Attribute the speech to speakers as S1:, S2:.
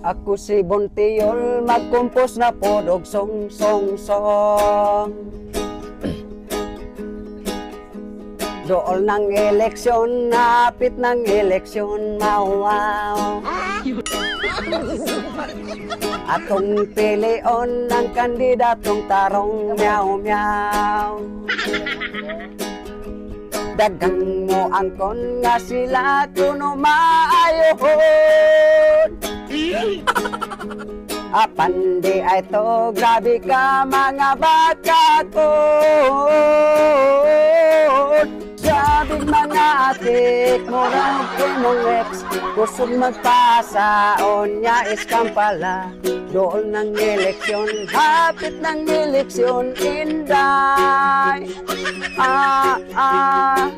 S1: Ako si Bontiol, magkumpos na pod og song, song, song. Dool ng eleksyon, napit ng eleksyon, wow. Atong pilion ng kandidatong tarong, meow, meow. Daghang mo angkon nga sila kuno maayohon. Apan di ay to, grabe ka mga bakakon. Sabi mga atik, murag kay mong ex, kusog magpasaon niya iskam pala. Dool ng eleksyon, hapit ng eleksyon, inday. Ah, ah.